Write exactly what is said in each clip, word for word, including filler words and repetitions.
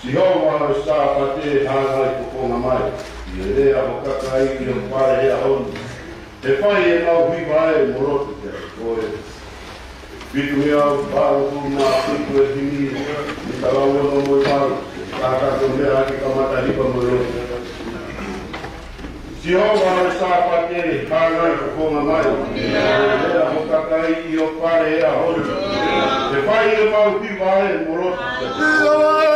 Sihova ʻo e Sāpate, hāngai fofonga mai ʻi he lea ho kakai ʻi ho fale he ʻaho ni. He fai ʻemau hiva ʻa e molotu kiate koe. Fitu ngeau valu nima fitu e himi, mita lau ono mo e valu, kākā ko e meʻa ke kamata hiva mo e lotu. Sihova ʻo e Sāpate, hāngai fofonga mai ʻi he lea ho kakai ʻi ho fale he ʻaho ni. He fai ʻemau hiva ʻa e molotu.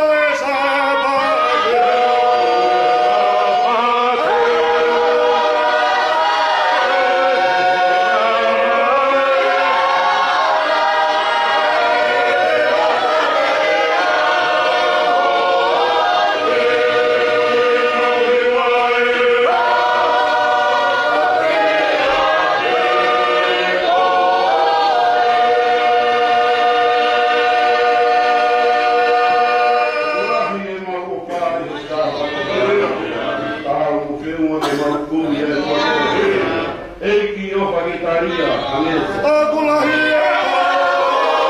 ʻEiki ʻofa ke talia, ʻameni. ʻOku lahi ʻa e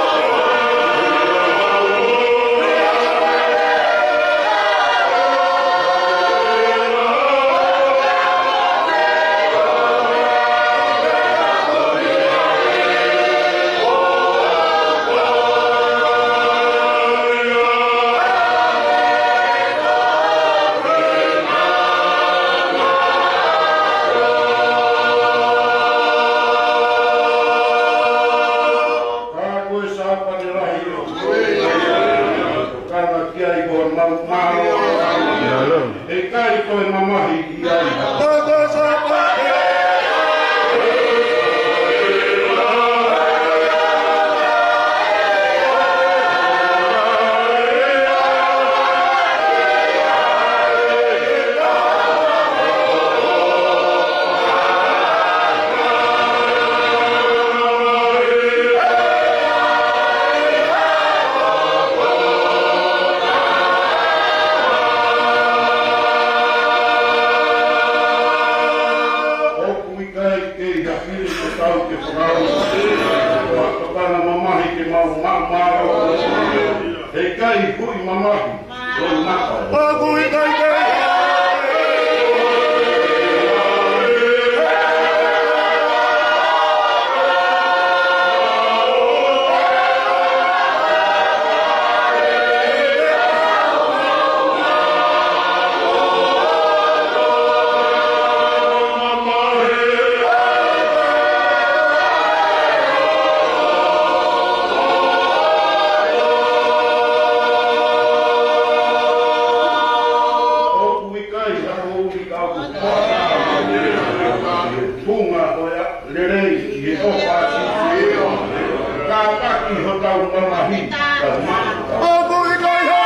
Ka ko e Sāpate lahi ʻo e ʻOtua, ʻoku ʻikai ki ai ko e mau mālō. ʻIkai ko e mamahi ʻi ai. Ka ko e Sāpate. ʻOku ʻikai ke ʻi ai ha fili ke tau ke fakaʻau. Ko e tokanga mamahi ke mau maʻu mālō. He ʻikai hui mamahi. ʻOku ʻikai ke ʻOku ʻikai ha moʻui ka ʻoku ʻi he funga ʻo e lelei ʻi he ʻofa ʻa Sīsū. Kātaki hotau mamahi. ʻOku ʻikai ha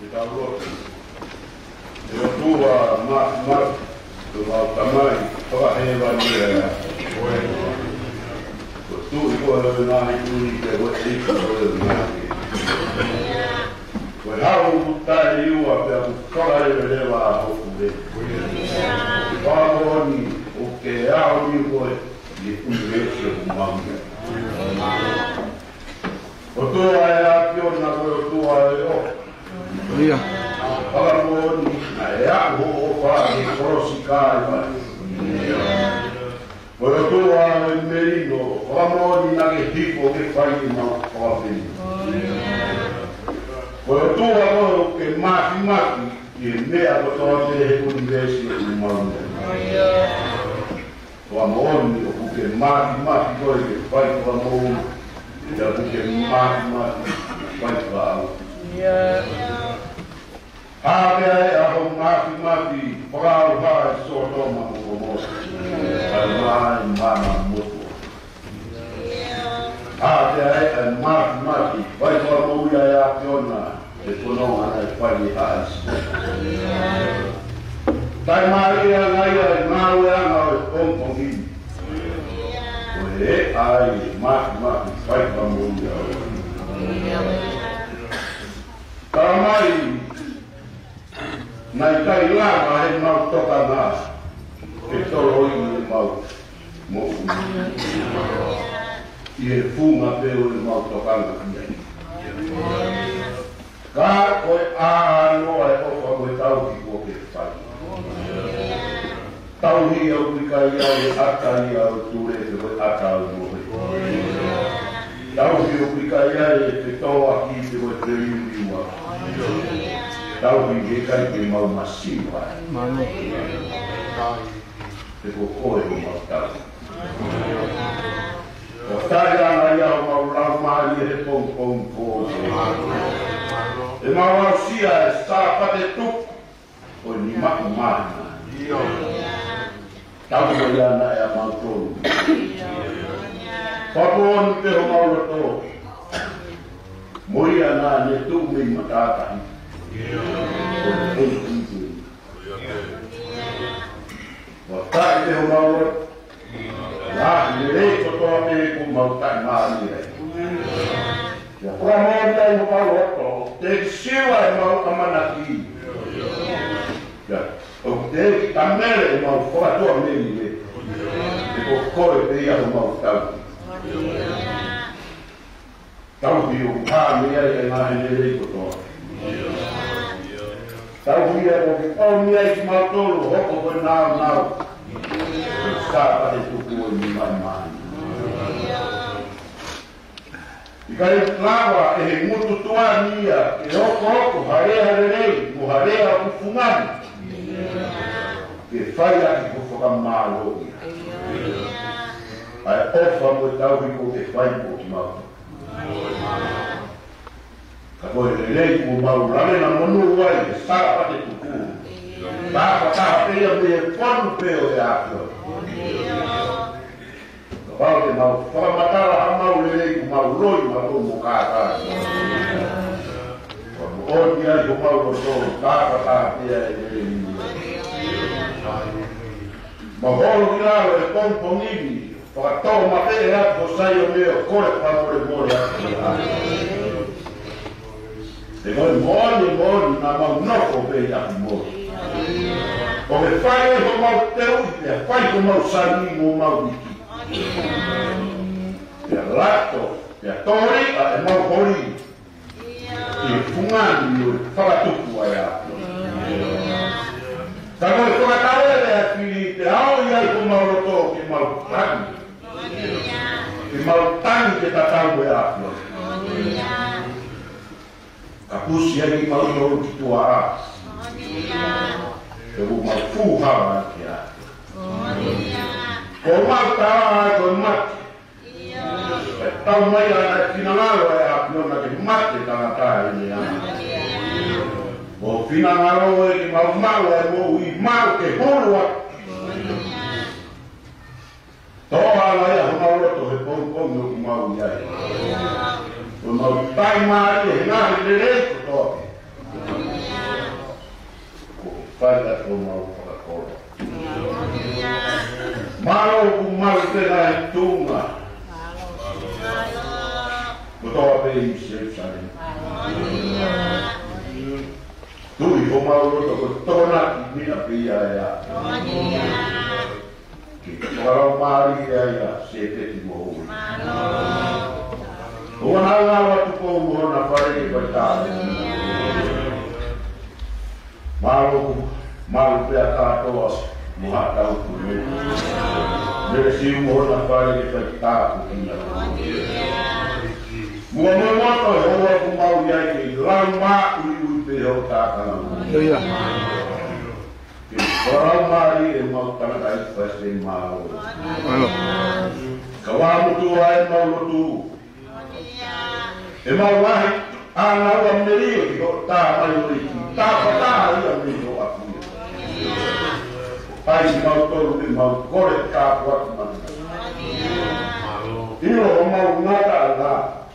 Ke tau lotu. ʻE ʻOtua Māfimafi, ko homau Tamai fakahēvani ē. Ko e Tuʻi koe ʻo e ngaahi tuʻi, ko e ʻEiki koe ʻo e ngaahi ʻeiki. Ko e Hau ʻoku taʻeʻiloa pea ʻoku fakaleveleva ʻa hoku lea. Fakamoʻoni ʻoku ke ʻaho ni koe ʻi he ʻunivēsi ʻoku mau ʻi ai. ʻOtua ʻa e ʻAfiona, ko e ʻOtua ʻo e ʻofa. ʻIo. Fakamoʻoni naʻe aʻu hoʻo ʻofa ʻi he kolosi Kalevale. Ko e ʻOtua ʻo e melino, fakamoʻoni naʻa ke hifo ke fai ʻemau fakamelino. Ko e ʻOtua koe ʻoku ke māfimafi ʻi he meʻa kotoa pē he ʻunivēsi ʻoku mau ʻi ai. Fakamoʻoni ʻoku ke māfimafi koe ke fai fakamoʻoni, pea ʻoku ke māfimafi ke fai fakaʻauha. Hā pē ai ʻa hoʻo māfimafi fakaʻauha ʻi Sōtoma mo Komola, ʻa e maama motuʻa. Hā pē ai ʻa e māfimafi fai fakamoʻui ʻa e ʻAfiona ʻi he fononga naʻe fai ʻe Haʻasi. Taʻemālie ange ia ʻi he ngāueʻanga ʻo e pongipongi ni. Ko e ʻai e māfimafi fai fakamoʻui ʻa e ʻAfiona. Talamai naʻe ʻikai lava ʻe heʻemau tokanga ke toloʻi ʻemau moʻui ʻi he funga pē ʻo ʻemau tokanga ki ai. Ka ko e ʻā noa e ʻofa mo e tauhi kuo ke fai. Tauhi ia ʻoku ʻikai ʻi ai e ʻata ia ʻo e tule pe ko e ʻata ʻo e mohe. Tauhi ʻoku ʻikai ʻi ai e fetōʻaki pe ko e feliuliuaki. Tauhi he ʻikai ke mau masiva ai. Pe ko koe ʻoku mau tauhi. Ko e taʻeʻaonga ia ʻo homau laumālie he pongipongi ko eni. ʻEmau aʻusia e Sāpate tuku ʻo e nima ʻi māhina. Tau mai ana ʻe ʻamautolu. Fakamoʻoni pē homau loto mo ia naʻa ne tuʻu mei matātahi. Ko e ʻEiki. Fakafetaʻi pē homau loto. Ngaahi lelei kotoa pē kuo mau taʻemālie ai. Pea fakamoʻoni ai homau loto, teʻeki siva ʻemau ʻamanaki. Pea ʻoku teʻeki tamele ʻemau fakatuʻa mei he. He ko koe pē ia homau tauhi. Tauhi ʻoku hā mei ai e ngaahi lelei kotoa. Tauhi ia ʻoku ʻomi ai kimautolu ʻo hoko ko e nāunau ʻo e Sāpate tuku ʻo e nima ʻi māhina. ʻIkai lava ʻe he ngutu tuʻa ni ia ke hokohoko ha lea lelei mo ha lea ʻoku fungani ke fai ʻaki ho fakamālō ia. ʻA e ʻofa mo e tauhi kuo ke fai mo kimautolu. Ka ko e lelei kuo mau lave na monū ai he Sāpate tuku. Ka fakataha pē ia mei he fonu pē ʻo e ʻAfiona. Kapau te mau fakamatala haʻamau lelei kuo mau loi mautolu mo kākā. Fakamoʻoni ai homau loto, ka fakataha pē ia e lelei. Mau holo ki lalo he pongipongi ni. Fakatōmapeʻe atu ko Saione ʻo kole fakamolemole atu ki ai. He ko e moʻoni, moʻoni naʻa mau nofo pē ʻi ʻapi moʻoni. ʻOku ke fai ai homau teuʻi, pea fai homau sani mo homau ʻiki. Pea lato, pea tōliʻa ʻemau holi ʻi he fungani ʻo e fakatupu ʻa e ʻAfiona. Ka ko e fakatauele ʻa e fili, te aʻu ai homau loto ke mau tangi. Ke mau tangi ke tatau mo e ʻAfiona. Kapusi ai kimautolu ki tuʻa. Ke mau fuha ai ki ai. Ko mau tā ai ko e mate. ʻE tau mai ana e finangalo ʻa e ʻAfiona ke mate tangata ʻi he ʻaho. Mo finangalo ʻe ke mau maʻu ʻa e moʻui maʻu ke holo atu. Toʻo ala ia homau loto he pongipongi ʻoku mau ʻi ai. Ko mau taʻemālie he ngaahi lelei kotoa pē. Ko e fai atu homau fakakoloa. Mālō ʻoku mau pē ngaahi tuʻunga kotoa pē ʻi Selusalema. Tui homau loto ko e tokonaki meʻa pē ia ʻa e ʻAfiona. Ke fakalaumālie ai ʻa Sēpeti mo Uli. ʻOua naʻa ngalo atu Tupou mo hona fale ke fai tāpuekina. Mālō, mālō pē ʻa Kātoa mo Haʻatau Kulu. Mele Siu mo hona fale ke fai tāpuekina. Muʻa mo e moto ʻe houa ʻoku mau ʻi ai ke lau mā ui ui pē ho tākanga. Ke fakalaumālie ʻemau tangataʻeiki palesiteni mālō. Ka vā mutu ai ʻemau lotu. ʻEmau lahi ʻĀ naua melio ki hoʻo tā mai ʻo ʻEiki, tā fakataha ia mei hoʻo ʻapi. ʻAi kimautolu ke mau kole ka kuatu manu. ʻIlo ʻo mau ngata ana,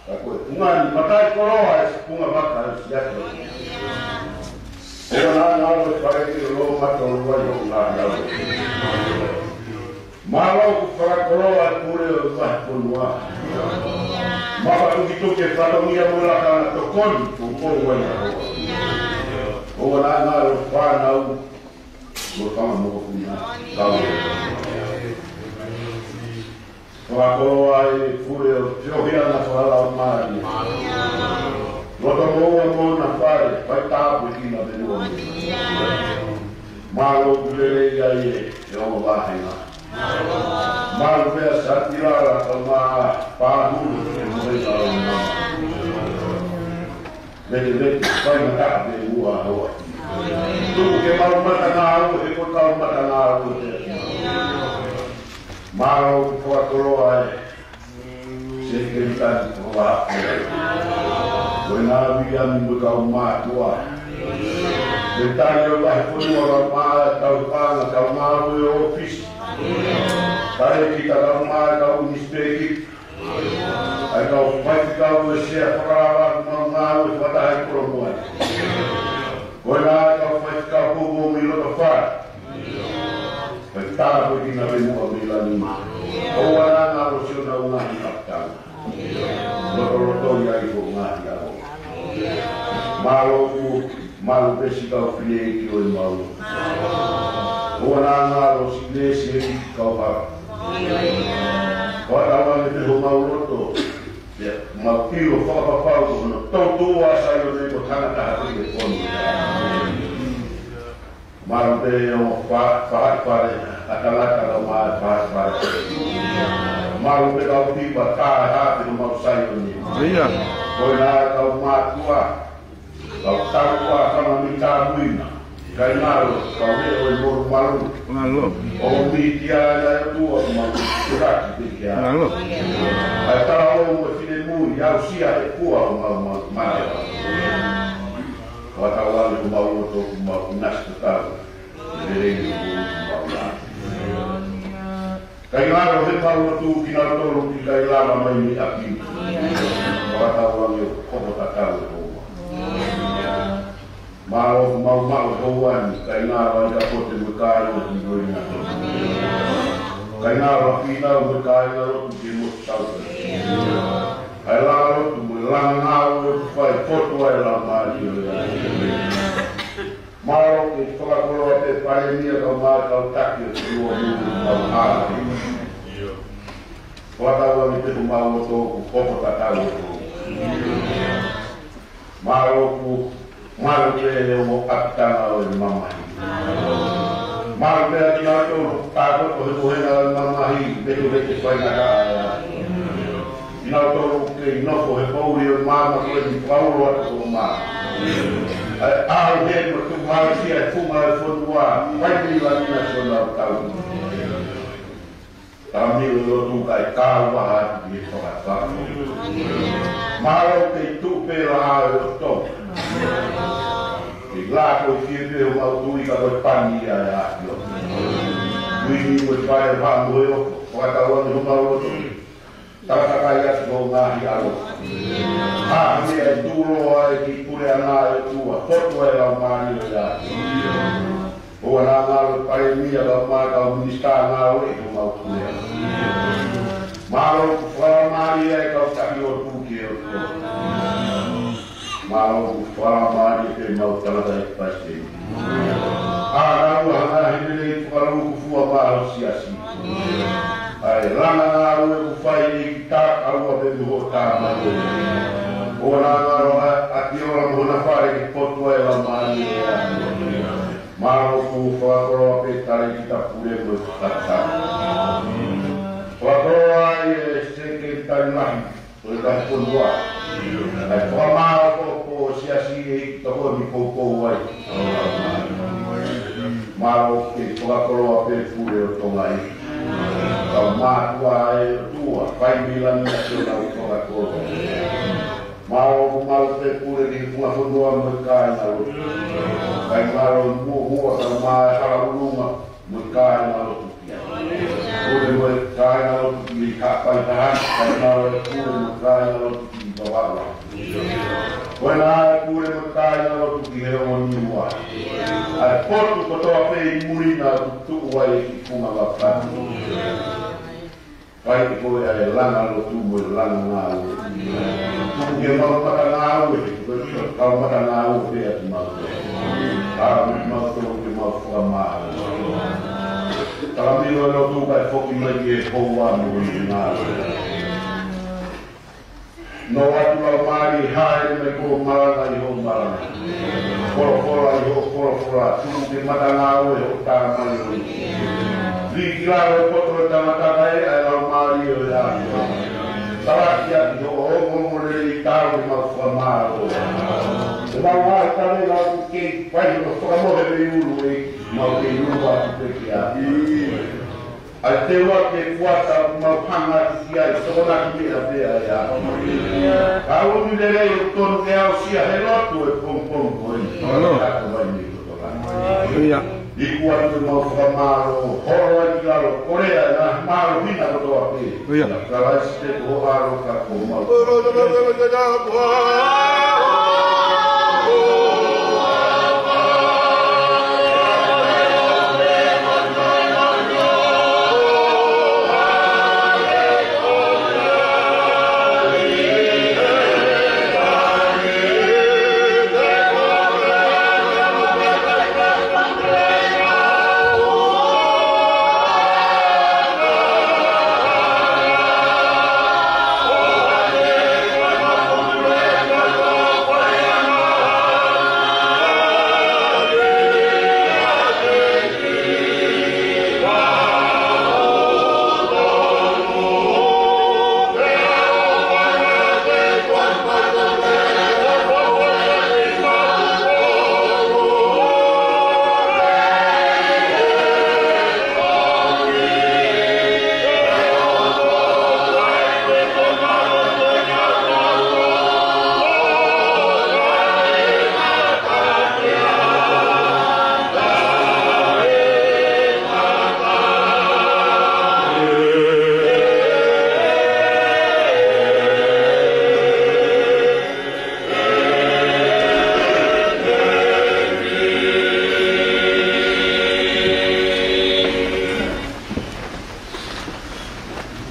ka ko e punga ni matai koloa e sipunga vaka e siaki. ʻOua naʻa ngalo e fale ki lo matolu ai hoʻo ngaahi ʻalu. Mālō ʻoku fakakoloa e pule ʻo e vahefonua. Mafatukituki e fatongia mo e lakanga tokoni, ko e pō ua ia hoa. ʻOua naʻa ngalo e fānau, mo e fanga mokopuna. Kau. Fakakoloa e pule ʻo e feohiʻanga fakalaumālie. Loto moʻua mo hona fale, fai tāpuekina pē muʻa. Mālō ʻoku lelei ai e, e ongo vāhenga. Mālō pea Satilala kae ʻumaʻā Pāhulu ke mohe ka o na. Vete vete, fai mata pē muʻa hoa. Tuku ke mau mata ngāue, he ko e kau mata ngāue te. Mālō ʻoku fakakoloa e. Sekelitali ko e vā. Ko e ngā Viliami mo e kau mātuʻa. Sekelitali ʻo e vahefonua kae ʻumaʻā e kau fanga, kau ngāue ʻo e ʻōfisi. Talēkita kae ʻumaʻā e kau minisitā. ʻA e kau faifekau ʻo e sea fakalava mau ngāue fakataha ʻi Kolomoa. Ko e ngā kau faifekau poupou mei loto fale. Fai tāpuekina pē muʻa mei langi. ʻOua naʻa ngalo siʻonau ngaahi ʻapitanga. Lotoloto ia ʻi hoʻo ngaahi ʻalu. Mālō ʻoku, mālō pē siʻi kau fineʻeiki ʻo e malu. ʻOua naʻa ngalo siʻi lēseli kau hala. Fakatauange pē homau loto. Pea mau ʻilo fakapapau ko hono toutou ʻa Saione ko e tangata ha pē ʻe koni. Mālō pē ʻo fa-, faʻahi fale, ʻa e tangata kae ʻumaʻā e faʻahi fale. Mālō pē kau pipa tā e hā pē homau Saione. ʻIo. Ko e ngā kau mātuʻa, kau tauʻa, fanga mita muina. Kae ngalo, kau leʻo e molu malu. Ngalo. ʻO miti ʻa e ʻOtua ʻoku mau tuʻaki pē kia. Ngalo. ʻA e tala ʻo mo e finemui, ʻausia e kua ʻo mau mau mata. Fakatauange ʻoku mau loto ʻoku mau nasi tatau. Lelei ʻoku mau nā. Kae ngalo he mau lotu kinautolu ʻikai lava mai mei ʻapi. Fakatauange ʻoku hoko tatau e houa. Mālō ʻoku mau maʻu e houa ni, kae ngalo ai ka pote mo e kāinga ki Moina. Kae ngalo ʻa Pinau mo e kāinga lotu ki mo Sauta. ʻA e langa lotu mo e langa ngāue ʻoku fai poto ai e laumālie ʻo e Mālō ke fakakoloa pē Palēmia kae ʻumaʻā e kau taki ʻo e fonua mo e kau hāʻele. Fakatauange pē ʻoku mau loto ʻoku hoko tatau e houa. Mālō ʻoku, mālō pē he ongo ʻapitanga ʻo e mamahi. Mālō pē ʻa kinautolu ʻoku tākoto he mohenga ʻo e mamahi, vete vete faingataʻa. Kinautolu ʻoku kei nofo he poʻuli ʻo e maama ko eni fakaulo atu ko mā. ʻA e ʻauhē mo e tukuhāsia e funga e fonua, fai mei langi national tau. Tamilo lotu kae kau vaha atu ki he fakafako. Mālō kei tuʻu pē laʻā ʻo e ʻOtua. Kei lako ʻi fie pē homau tui ka ko e pani ia e ʻAfio. Tui ni mo e fai e vaha mo e oko, fakatauange homau loto. Takatakai atu hoʻo ngaahi ʻalu. Hāʻele ai tulo ai ki puleʻanga ʻo e ʻOtua, poto ai e laumālie ʻo e ʻAfio. ʻOua naʻa ngalo e Palēmia kae ʻumaʻā e kau minisitā ngāue ʻi homau puleʻanga. Mālō ʻoku fakamālie ai e kau taki lotu ki he ʻOtua. Mālō ʻoku fakamālie pē homau tangataʻeiki palesiteni. ʻĀ naua ha ngaahi lelei fakalūkufua maʻa ho siasi. ʻA e langa ngāue ʻoku fai ʻEiki, tā kaua pē mo hoʻo tā mai. ʻOua naʻa ngalo ʻa, ʻa Kiola mo hona fale ke poto ai e laumālie ʻo e ʻAfio. Mālō ʻoku fakakoloa pē Talēkita Pule mo e fakataha. Fakakoloa ai e Sekelitali Lahi ʻo e Vahefonua. ʻA e fakamāʻopoʻopo ʻo e siasi ʻEiki, tokoni poupou ai. Mālō ke fakakoloa pē Pule ʻo Tonga ē. Kau mātuʻa ʻa e ʻOtua, fai mei langi ʻa siʻonau fakakoloa. Mālō, mālō pē Pule ki he funga fonua mo e kāingalotu. Kae mālō muʻomuʻa, kae mālō e hala ʻulunga mo e kāingalotu. Pule mo e kāingalotu ki Haʻapai Taha, kae mālō e Pule mo e kāingalotu ki Vavaʻu. Ko ena ʻa e Pule mo e kāingalotu ki he ongo Niua. ʻA e potu kotoa pē ʻi muli na ʻoku tuʻu ai e kiʻi funga vaka. Fai ʻe koe ʻa e langa lotu mo e langa ngāue. Tuku ke mau mata ngāue, ke mau mata ngāue pē ʻa kimautolu. Ka mau tolu ke mau fakamālō. Talamilo e lotu kae foki mai ki he houa mo e ngāue. Noa atu Laumālie, hāʻele mai ki hoʻo malanga ʻi hoʻo malanga. Folofola ʻi hoʻo folofola, tuku ke mata ngāue hoʻo tamaioʻeiki. Lī ki lalo e poto ʻo e tangata kae ʻai Laumālie ʻo e ʻAfiona. Talaki ʻaki hoʻo ongoongo lelei, tau ke mau fakamālō. Ke mau ʻai kavenga ʻoku kei fai hono fakamohe mei ʻulu, ʻEiki, mau kei ʻulu atu pē kia ʻAi te ua ke kuata ʻoku mau hanga atu ki ai, tokonaki meʻa pē ʻa e ʻAfiona. Ka ʻoku lelei ʻoku tonu ke aʻusia he lotu e pongipongi ko eni. Mālō. Ka ko mai ni ko toka. ʻIo. Iku atu ke mau fakamālō, holo ai ki lalo, kolea ʻa e ngaahi mālohinga kotoa pē. ʻIo. ʻIa Kalaisi ko ho ʻAlo ka ko homau.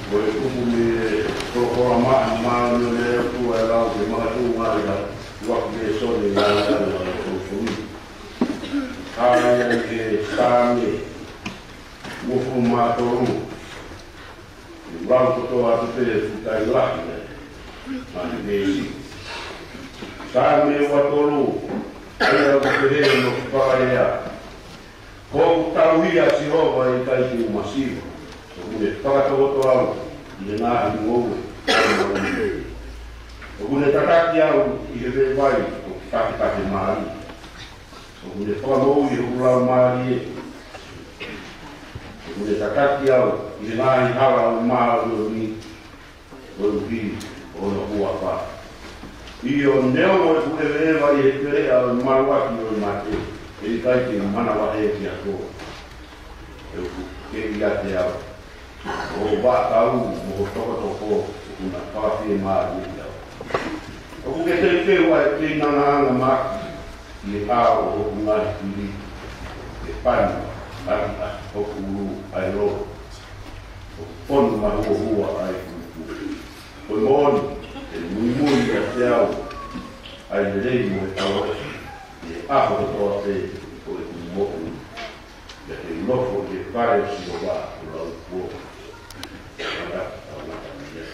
Ko e kupu mei he folofola maʻa māʻoniʻoni ʻa e ʻOtua ʻe lau ke makatuʻunga ʻi he ʻuluaki lēsoni ʻi he ʻaho ni. Ka ʻi he Saame uofulu mā tolu, ʻoku lau kotoa atu pē e fuʻu tailahi ʻa e veesi. Saame ua tolu, ʻa ia ʻoku pehē hono fakalea: Ko hoku tauhi ʻa Sihova, ʻe ʻikai te u masiva. ʻOku ne fakatokoto au ʻi he ngaahi ngoue. ʻOku ne tataki au ʻi he veʻe vai ʻoku taketake mālie. ʻOku ne fakamoʻui hoku laumālie. ʻOku ne tataki au ʻi he ngaahi hala ʻo e māʻoniʻoni, koeʻuhi ko hono huafa. ʻIo, neongo ʻeku ʻeveʻeva ʻi he peleʻa ʻo e maluʻaki ʻo e mate, ʻe ʻikai te u manavahē kia koe. He ʻoku ke ʻiate au. Ko hoʻo vaʻakau mo hoʻo tokotoko ʻoku na fakafiemālieʻi au. ʻOku ke teuteu ʻa e keinangaanga maʻaku ʻi he ʻao ʻo hoku ngaahi fili, ke pani ʻaki ʻa hoku ʻulu ʻa e lolo. ʻOku fonu mahuohua ʻa e kupu. Ko e moʻoni, ʻe muimui ʻiate au ʻa e lelei mo e tauhi ʻi he ʻaho kotoa pē ʻo ʻeku moʻui. ʻIa te u nofo ʻi he fale ʻo Sihova ʻo lauikuonga. Taʻengata, taʻengata ia.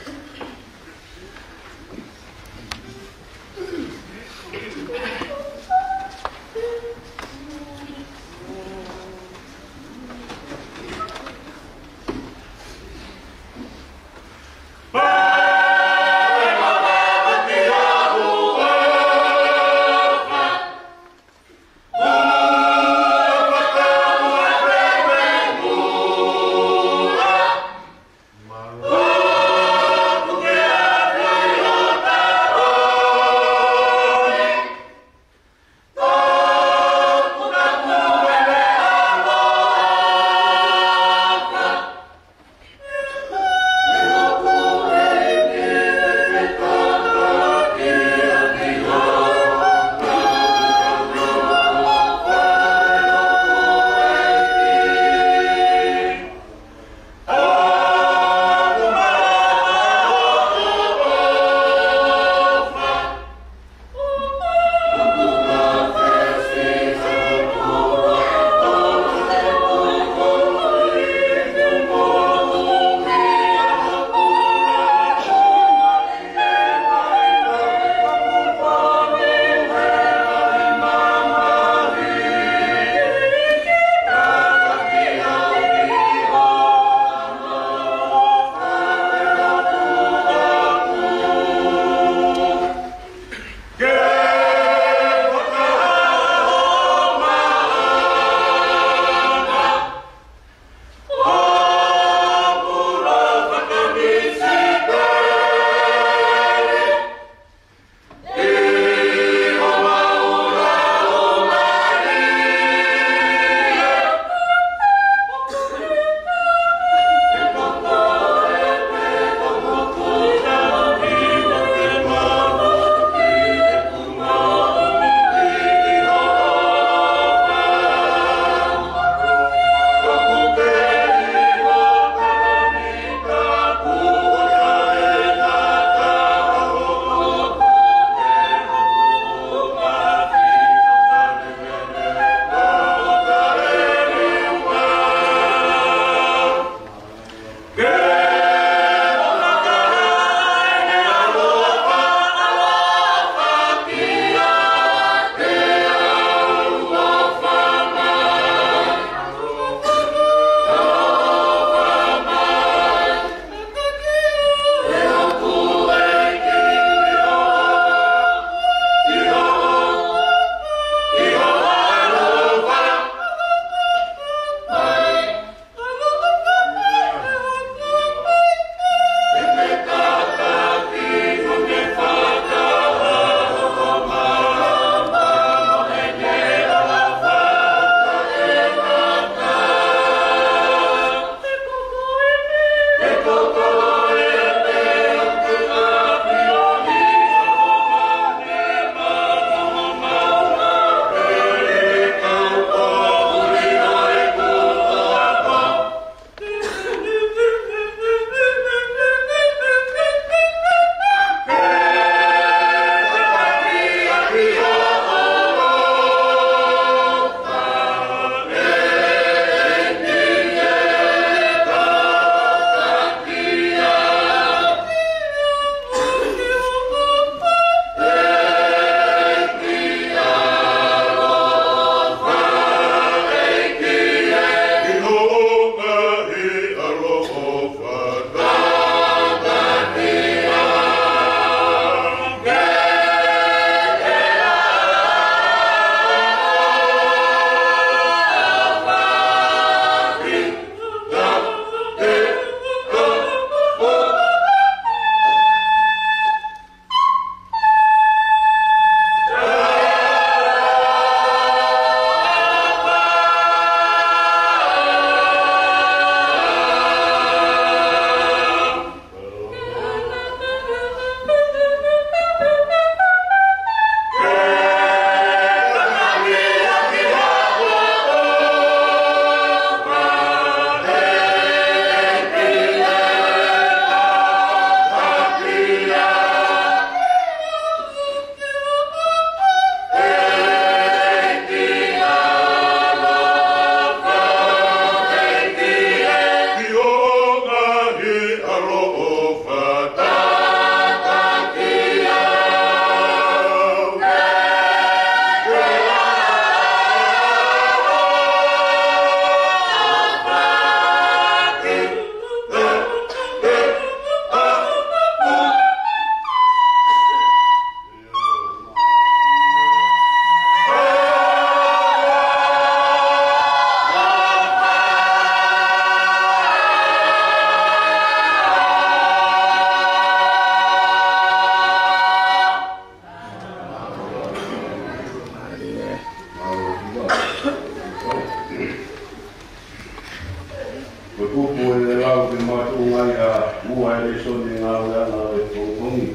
Ko e kupu ʻe lau ke makatuʻunga ai ʻa e ua e lēsoni ngāueʻanga ʻo e pongipongi,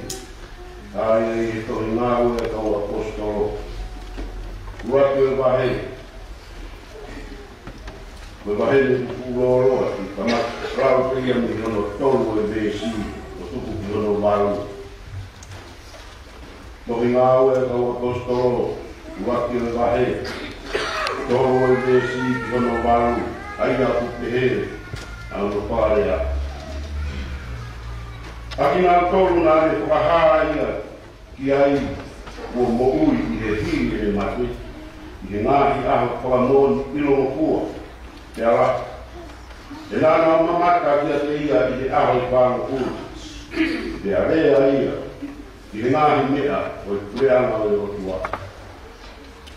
ʻa ia ʻi he tohi Ngāue ʻa e Kau ʻAposetolo, ʻuluaki ʻo e vahe. Ko e vahe ni ʻoku fuʻu lōloa, ʻe kamata lau pē ia mei hono tolu ʻo e veesi ʻo tuku ki hono valu. Tohi Ngāue ʻa e Kau ʻAposetolo, ʻuluaki ʻo e vahe, tolu ʻo e veesi ki hono valu, ʻa ia ʻoku pehē ʻa hono fakalea: ʻA kinautolu naʻa ne fakahā ia ki ai kuo moʻui ʻi he hili ʻene mate, ʻi he ngaahi ʻaho fakamoʻoni ʻilongofua, pea lahi, he naʻa nau mamata kiate ia ʻi he ʻaho ʻe fāngofulu, pea lea ia ʻi he ngaahi meʻa ʻo e puleʻanga ʻo e ʻOtua.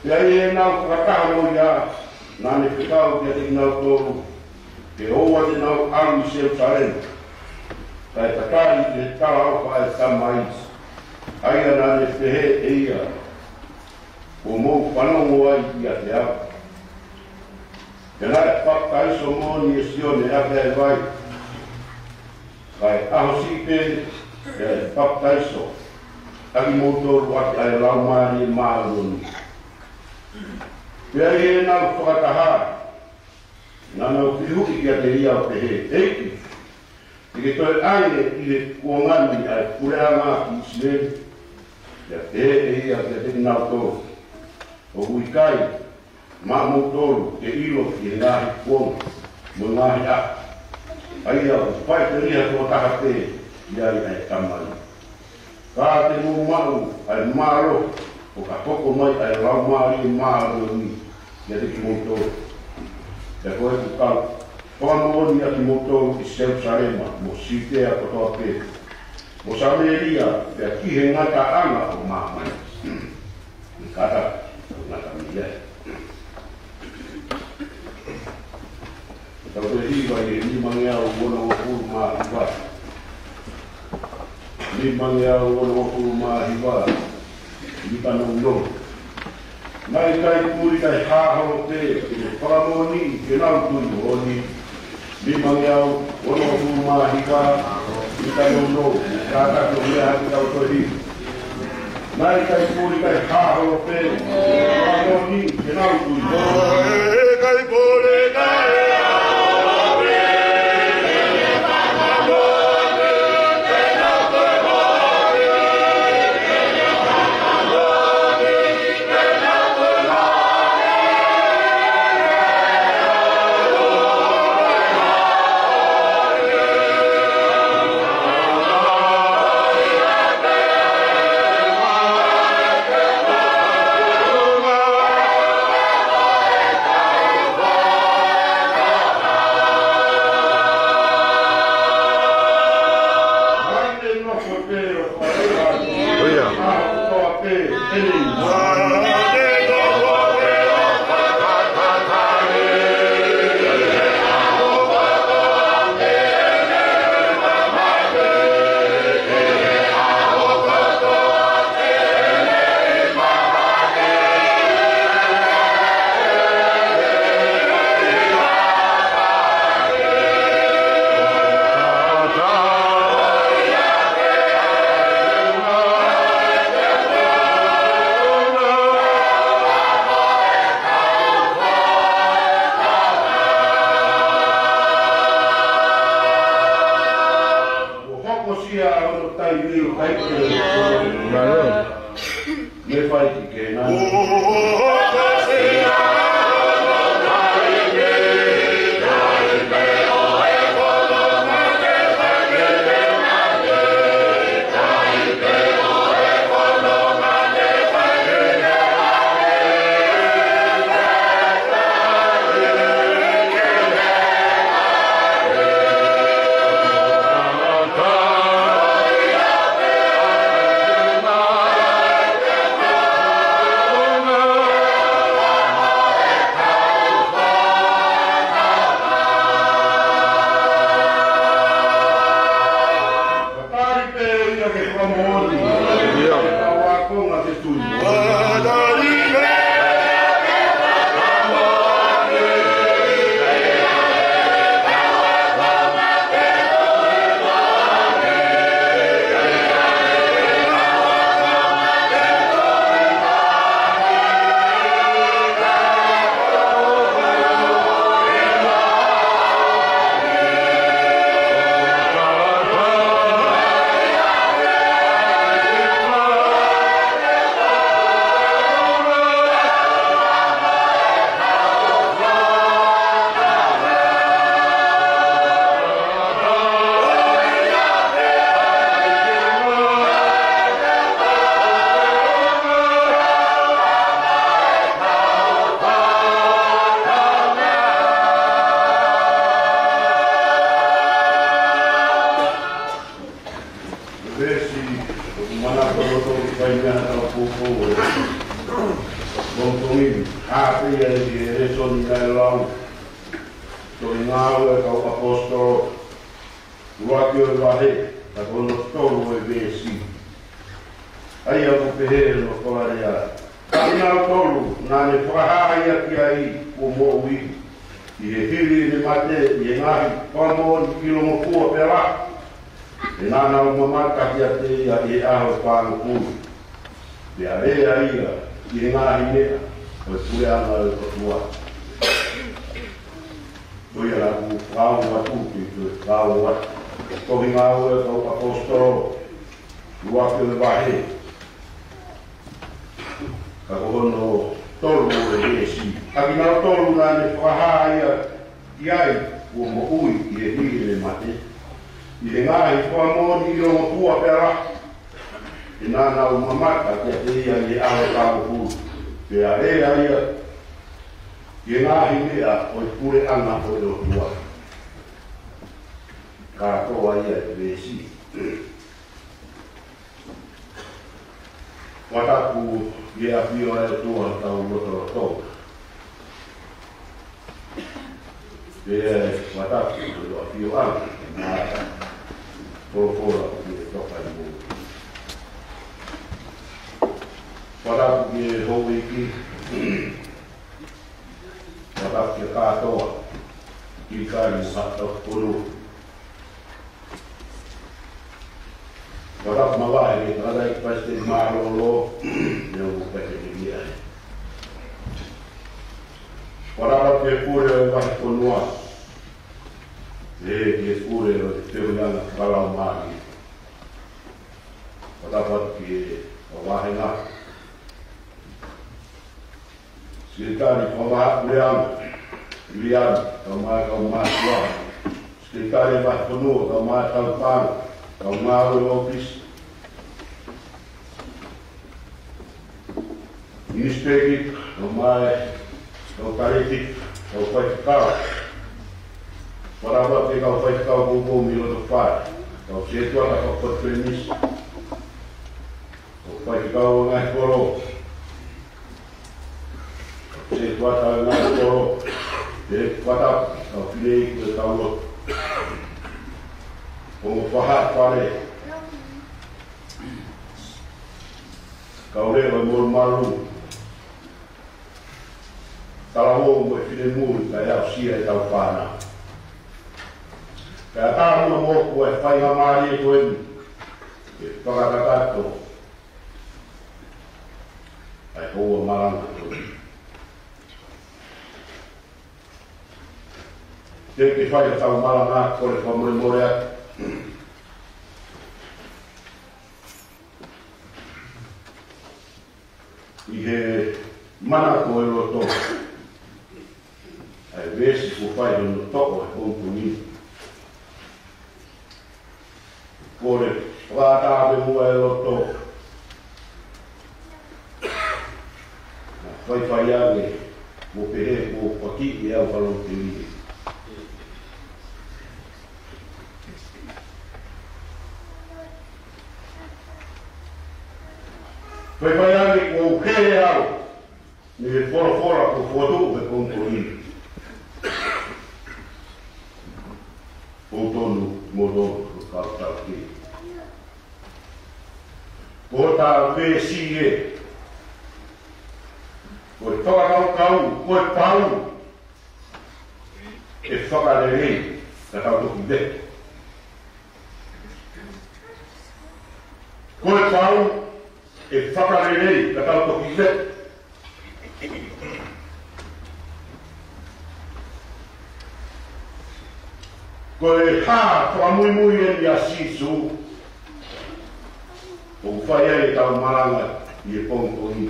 Pea ʻi heʻenau fakataha mo ia, naʻa ne fekau kiate kinautolu ke ʻoua te nau ʻalu ʻi Selusalema, kae tatali ki he talaʻofa ʻa e Tamai, ʻa ia naʻa ne pehē ʻe ia, Kuo mou fanongo ai ʻiate au. Pea naʻe papitaiso moʻoni ʻe Sione ʻaki ʻa e vai, ka ʻi he ʻaho siʻi pē, pea ʻe papitaiso ʻa kimoutolu ʻaki ʻa e Laumālie Māʻoniʻoni. Pea ʻi heʻenau fakataha, naʻa nau fehuʻi kiate ia ʻo pehē, ʻEiki, te ke toe ʻange ʻi he kuonga ni ʻa e puleʻanga ki ʻIsileli? Pea pehē ʻe ia kiate kinautolu, ʻOku ʻikai maʻamoutolu ke ʻilo ki he ngaahi kuonga mo e ngaahi ʻaho, ʻa ia ʻoku faʻiteliha tokotaha pē ʻi ai ʻa e Tamai. Ka te mou maʻu ʻa e mālohi ʻo ka hoko mai ʻa e Laumālie Māʻoniʻoni kiate kimoutolu. Pea ko ʻeku kau fakamoʻoni ʻa kimoutolu ʻi Selusalema mo Siutea kotoa pē, mo Samēlia, pea ki he ngataʻanga ʻo māmani. Kātaki, ngata mei ai. Tau toe hiva ʻi he nimangeau onongofulu mā hiva. Nimangeau onongofulu mā hiva. Nimangeau. Naʻe ʻikai puli kae hā holo pē, ke ne fakamoʻoniʻi ke nau tui moʻoni. Nimangeau onongofulu mā hiva, ʻi ka nono, kātaki ʻo meʻa hake kau tohi. Naʻe ʻikai puli kae hā holo pē, fakamoʻoniʻi ke nau tui moʻoni. ʻIkai puli kae hā holo pē, Kuo hokosia hono taimi ʻo e taʻitaʻi. Mālō. Mei fai ki Kēnani. Hā pē ia ʻi he lēsoni naʻe lau, Tohi Ngāue ʻa e Kau ʻAposetolo, ʻuluaki ʻo e vahe, ka ko hono tolu ʻo e veesi. ʻA ia ʻoku pehē hono fakalea: Ka ʻi he ʻaho ʻo e tolu naʻa ne fakahā ia ki ai kuo moʻui, ʻi he hili ʻene mate, ʻi he ngaahi fakamoʻoni ʻilongofua pea lahi, ʻe naʻa nau mamata kiate ia ʻi he ʻaho ʻe fāngofulu, pea lea ia ʻi he ngaahi meʻa ʻo e puleʻanga ʻo e ʻOtua. Ko ia naʻa ku fakahā atu, ke u fakahā atu. Tohi Ngāue ʻa e Kau ʻAposetolo, ʻuluaki ʻo e vahe, ka ko hono tolu ʻo e veesi. Ka ʻi he ʻaho ʻo e tolu naʻa ne fakahā ia ki ai kuo moʻui, ʻi he hili ʻene mate, ʻi he ngaahi fakamoʻoni ʻilongofua pea lahi, ʻe naʻa nau mamata kiate ia ʻi he ʻaho ʻe fāngofulu, pea lea ia ʻi he ngaahi meʻa ʻo e puleʻanga ʻo e ʻOtua. Kātoa ia e veesi. Fakatapu ki he ʻafio ʻa e ʻOtua ʻi hotau lotolotonga. Pea fakatapu ki hono ʻafioʻanga, mo e folofola ʻoku ne toka ʻi muʻa. Fakatapu ki he houʻeiki. Fakatapu ki he kātoa, Kilikali mo Haʻa Tauhi Fonua. Fakatapu mavahe ki he tangataʻeiki palesiteni mālōlō, mo e kau palesiteni ʻi ai. Fakatapu ki he pule ʻo e vahefonua, pea ki he pule ʻo e feohiʻanga fakalaumālie. Fakatapu ki he kau vāhenga, Sekelitali Fakavahaʻapuleʻanga, Viliami, kae ʻumaʻā e kau mātuʻa. Sekelitali Vahefonua, kae ʻumaʻā e kau paʻanga, kau ngāue ʻōfisi. Minisitā, kae ʻumaʻā e kau talēkita, kau faifekau. Fakatapu ki he kau faifekau kuo ʻomi ʻi loto fale, kau sētuata, kau faifekau misi, kau faifekau ngaahi kolo, sētuata ngaahi kolo, pea fakatapu ki he kau fineʻeiki ʻo e tau lotu, kau ongo faʻahi fale, kau leʻo ʻo e molumalu, talavou mo e finemui, kae aʻusia e tau fānau. Kae ʻatā muʻa moʻoku ʻa e faingamālie ko eni ke fakakakato ʻa e houa malanga ko eni. Teʻeki ke fai ha tau malanga, kole fakamolemole atu ʻi he manako ʻo e loto ʻa e veesi kuo fai hono toʻo he pongipongi ni. Kole fakaʻatā pē muʻa e loto, faifai ange, mo pehē kuo pakiʻi au ha loto telie. Faifai ange kuo u hē au mei he folofola kuo fokotuʻu he pongipongi ni. Ko e tonu mo tonu ko e kau tau ke. Ko e tau veesi ē, ko e fakakaukau, ko e pau ʻe fakalelei ka tau toki veto. Ko e pau ʻe fakalelei ka tau toki veto. Ko e hā fakamuimui eni ʻa Sīsū ʻoku fai ai e tau malanga ʻi he pongipongi ni.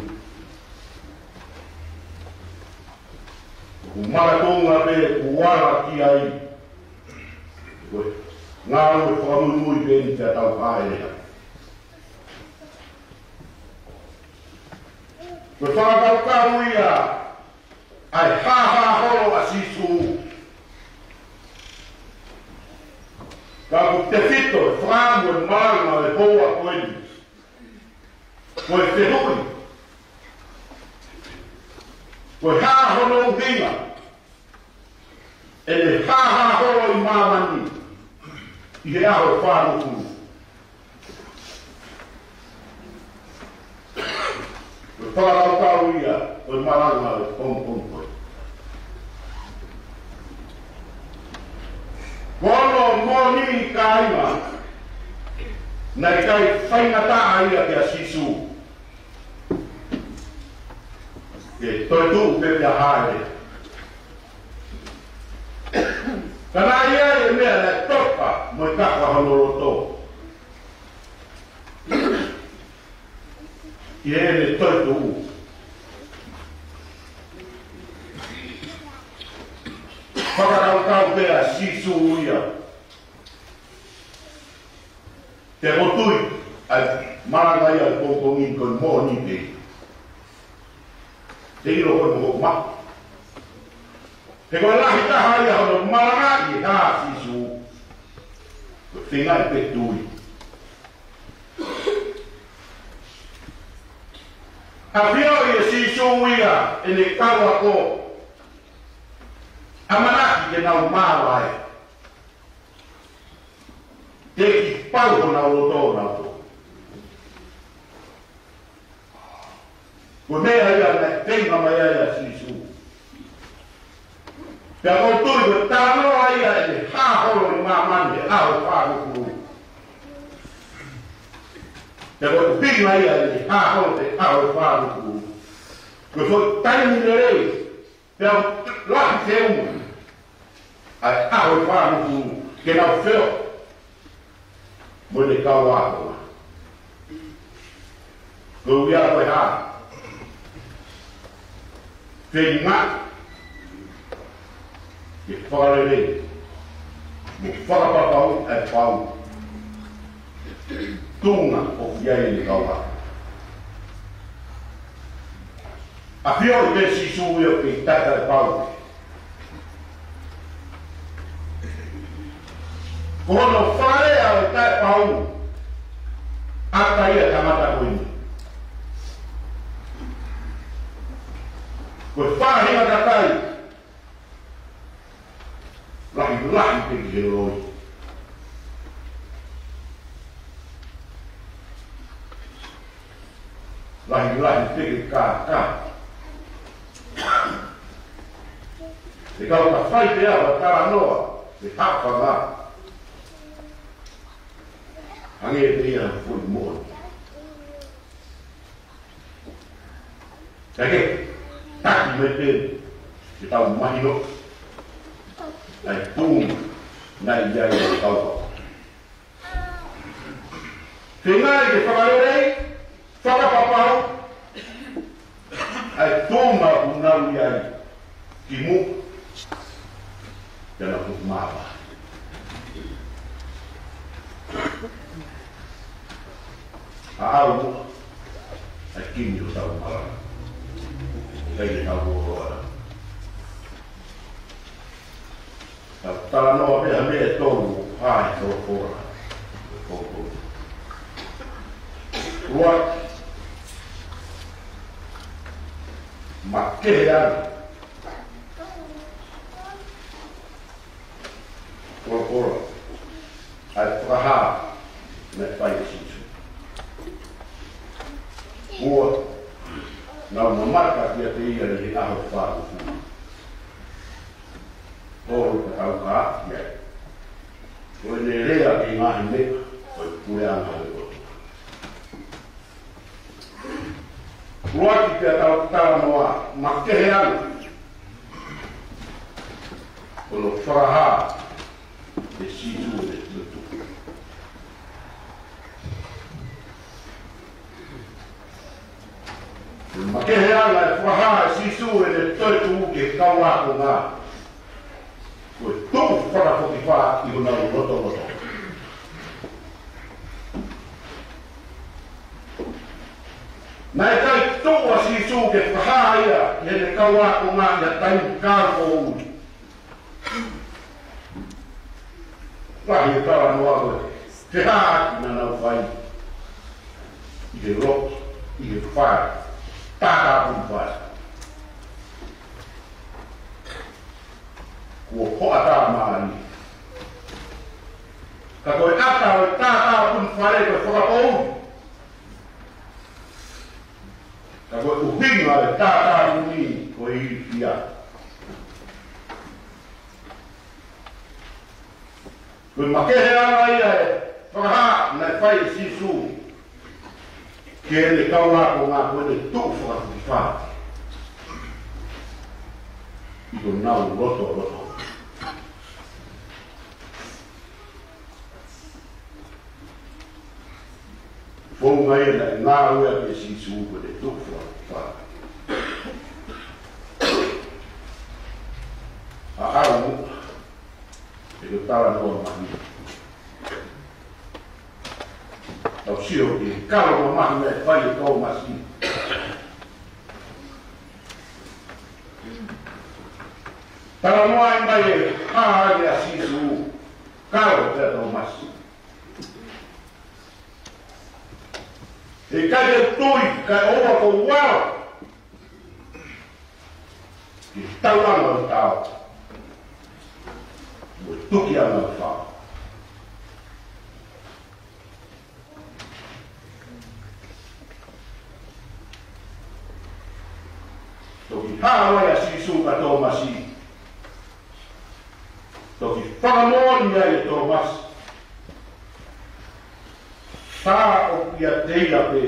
ʻOku makatuʻunga pē ʻoku ala ki ai. Ko e ngāue fakamuimui pē eni te tau haʻele ai. Ko e fakakaukau ia ʻa e hāhā holo ʻa Sīsū. Ka ʻoku tefito e fakaʻamu e malanga ʻo e houa ko eni. Ko e fehuʻi, Ko e hā hono ʻuhinga ʻene hāhā holo ʻi māmani ʻi he ʻaho ʻe fāngofulu? Ko e fakakaukau ia ʻo e malanga ʻo e pongipongi ko eni. Ko hono moʻoni, kāinga, naʻe ʻikai faingataʻa ia kia Sīsū ke toetuʻu pē pea hāʻele. Ka naʻe ʻi ai e meʻa naʻe toka mo e kaka hono loto ʻi heʻene toetuʻu. Fakakaukau pē ʻa Sīsū ia. Te u tui ʻa e malanga ia ʻo e pongipongi ni ko e moʻoni pē. Te u ʻilo ko e moʻoni. He ko e lahi taha ia hono malangaʻi ʻe Sīsū, ko e feingaʻi pē tui. ʻAfioʻi ʻe Sīsū ia ʻene kau ako, ʻamanaki ke nau māvae. Teʻeki pau honau loto nautolu. Ko e meʻa ia naʻe feinga mai ai ʻa Sīsū. Pea ʻoku ou tui ko e talanoa ia ʻene hā holo ʻi māmani he ʻaho ʻe fāngofulu. Pea ko e ʻuhinga ia ʻene hā holo he ʻaho ʻe fāngofulu, ko e foʻi taimi lelei pea ʻoku lahi feʻunga ʻa e ʻaho ʻe fāngofulu ke nau feohi mo ʻene kau ako. Ko ia ko e hā? Feinga ke fakalelei mo fakapapauʻi ʻa e pau, tuʻunga ʻoku ʻi ai ʻene kau ako. ʻAfioʻi pē ʻe Sīsū ia ʻoku ʻikai ke pau. Ko hono fakalea ʻo e taʻepau ʻa e tangata ko eni. Ko e faʻahinga kakai lahilahi pē ki he loi. Lahilahi pē ki he kākā. He kapau ʻe fai pē ʻa e talanoa ʻi he haʻofanga, hangē pē ia ha foʻi moʻoni. Kae kehe, taki mai pē ke tau mahino ʻa e tuʻunga naʻe ʻi ai ʻa e kau ako. Feinga ke fakalelei, fakapapauʻi ʻa e tuʻunga ʻoku nau ʻi ai kimuʻa, pea nau ʻoku māvae. ʻAʻau muʻa ʻa e kimi ʻo tau malanga. ʻIkai ke tau ō ʻana. Tau talanoa pē ha meʻa ʻe tolu ʻoku hā he folofola. Ua, makehe ʻa e folofola ʻa e fakahā naʻe fai ʻe Sīsū. Ua, nau mamata kiate ia ʻi he ʻaho ʻe fāngofulu. Tolu, ka tau kau ki ai, ko ʻene lea ki he ngaahi meʻa ʻo e puleʻanga ʻo e ʻOtua. ʻUluaki, pea tau talanoa makehe ʻa e, ko hono fakahā ʻe Sīsū ʻene toetuʻu. Makehe ʻa e fakahā ʻe Sīsū ʻene toetuʻu ki he kau ākonga, ko e tuʻu fakafokifā ʻi honau lotolotonga. Naʻe ʻikai tuʻu ʻa Sīsū ke fakahā ia ki heʻene kau ākonga ʻi ha taimi kātoa. Lahi e talanoa ko e fehālaaki naʻa nau fai ʻi he loki, ʻi he fale, tātāpuni fale. Kuo hoʻatā mālie. Ka ko e ʻata ʻo e tātāpuni fale ko e fakapoʻuli. Ka ko e ʻuhinga ʻo e tātāpuni ko e ilifia. Ko e makehe ʻa e fakahā naʻe fai ʻe Sīsū ki heʻene kau ākonga ko ʻene tuʻu fakafokifā ʻi honau lotolotonga. Founga ia naʻe ngāueʻaki ʻe Sīsū ko ʻene tuʻu fakafokifā. ʻA au, ʻe ko e talanoa mahuʻinga. Tau sio ki he kalo mamahi naʻe fai ʻe Tōmasi. Talanoa mai ʻe hā ʻa Sīsū, kalo pē ʻa Tōmasi. ʻIkai te u tui, kae ʻoua kuo u ʻalu ki he tauʻanga ʻo e tao mo e tukiʻanga ʻo e fao. Toki hā mai ʻa Sīsū kia Tōmasi. Toki fakamoʻoni ai ʻe Tōmasi, tā ʻoku ʻiate ia pē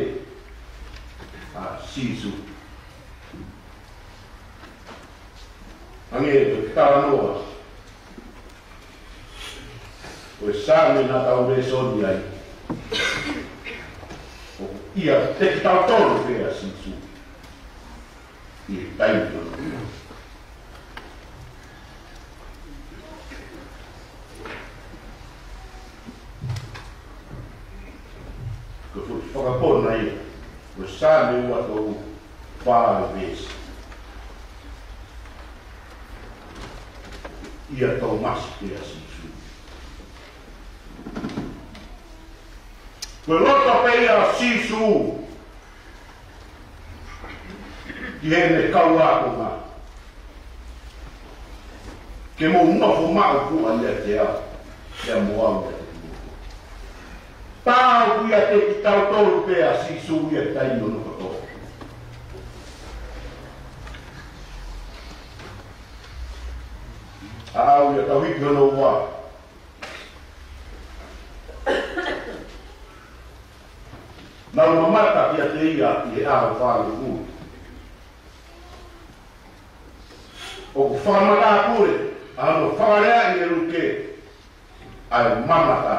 ʻa Sīsū. Hangē ko e talanoa ʻo e Saame naʻa tau lēsoni ai, ʻoku ʻiate kitautolu pē ʻa Sīsū ʻi he taimi ko eni. Ko e foʻi fakapona ia ʻo e Saame ua tolu fā veesi. ʻIa Tōmasi pē ʻa Sīsū. Ko e loto pē ia ʻa Sīsū ki heʻene kau ākonga, ke mou nofo maʻu pē ʻiate au, pea mo au ʻiate kimoutolu. Tā ʻoku ʻiate kitautolu pē ʻa Sīsū ʻi he taimi ʻo e kotoa. ʻA au ia, tau hiki hono ua. Naʻa ku mamata kiate ia ʻi he ʻaho fāngofulu. ʻOku fakamatala pule ʻa hono fakalea ʻe Luke ʻa e mamata.